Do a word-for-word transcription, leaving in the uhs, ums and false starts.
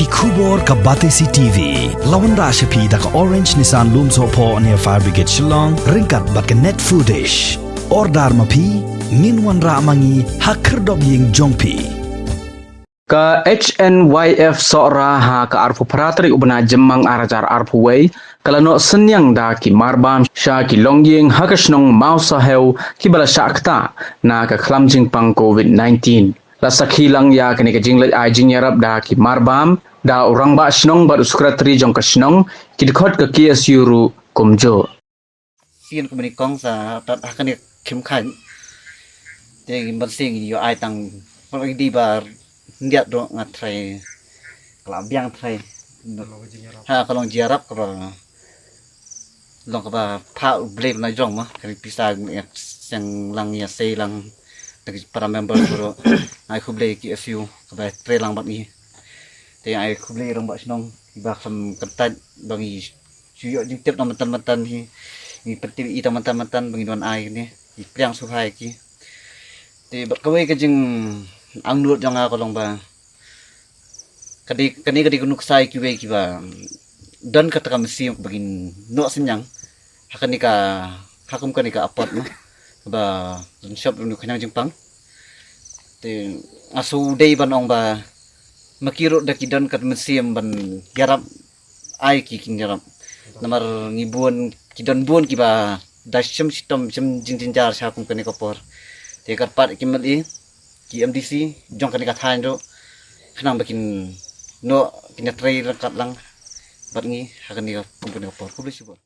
Khubor ka Batesi T V la wanrah sha phi da ka Orange Nissan Lumsohphoh near Fire Brigade Shillong ryngkat bad ka Net Foodish. Order ma phi, ngin wanrah ma ngi ha khyrdop ïing jong phi. Ka H N Y F Sohra ha ka arphew phra tarik u bnai Jymmang ar hajar arphew wei ka la noh synñiang da ki marbam sha ki longïing ha ka shnong Mawsahew kiba la shah ktah na ka khlam jingpang covid nineteen. La sakhi lang ïa kane ka jingleit ai jingïarap da ki marbam, da u rangbah shnong bad u sekretari jong ka shnong, ki dkhot ka K S U ruh kumjuh. Sien kumne kong sa tat ha kane khim khain. Te ngim ban sing ïoh ai tang pynlong di ba ndiat ruh nga trai. Ka la biang trai. Ha ka long jingïarap kaba long kaba pha U Blei na jong ma, ka ri pisa ïa seng lang ïa sei lang da ki para member ruh. Ai khublei ki K S U kaba trei lang bad ngi. Te ai khublei rangbah shnong ba kham kyntait ba ngi shu ïoh jingtip na mynta mynta hi. Ngi pyntip ïa ta mynta mynta ba ngi don ai kine. Ngi pliang sngewbha ïa ki. Te bad kawei ka jingangnud jong nga ka long ba ka dei, kane ka dei ka nuksa ïa kiwei kiba don kata ka mynsiem ba ngin noh synñiang ha kane ka, ha kum kane ka apot, noh, ba don shop don khñiang jingpang. Te nga shu dei ban ong ba ma ki ruh da ki don ka mynsiem ban ïarap, ai ki kin ïarap. Namar ngi bun, ki don bun kiba da shim shitom, shim jingjynjar sha kum kane ka por. Te kyrpad ki M L A, ki M D C jong kane ka thaiñ ruh khnang ba kin noh, kin ïatrei ryngkat lang bad ngi ha kane ka kum kane ka por. Khublei shibun.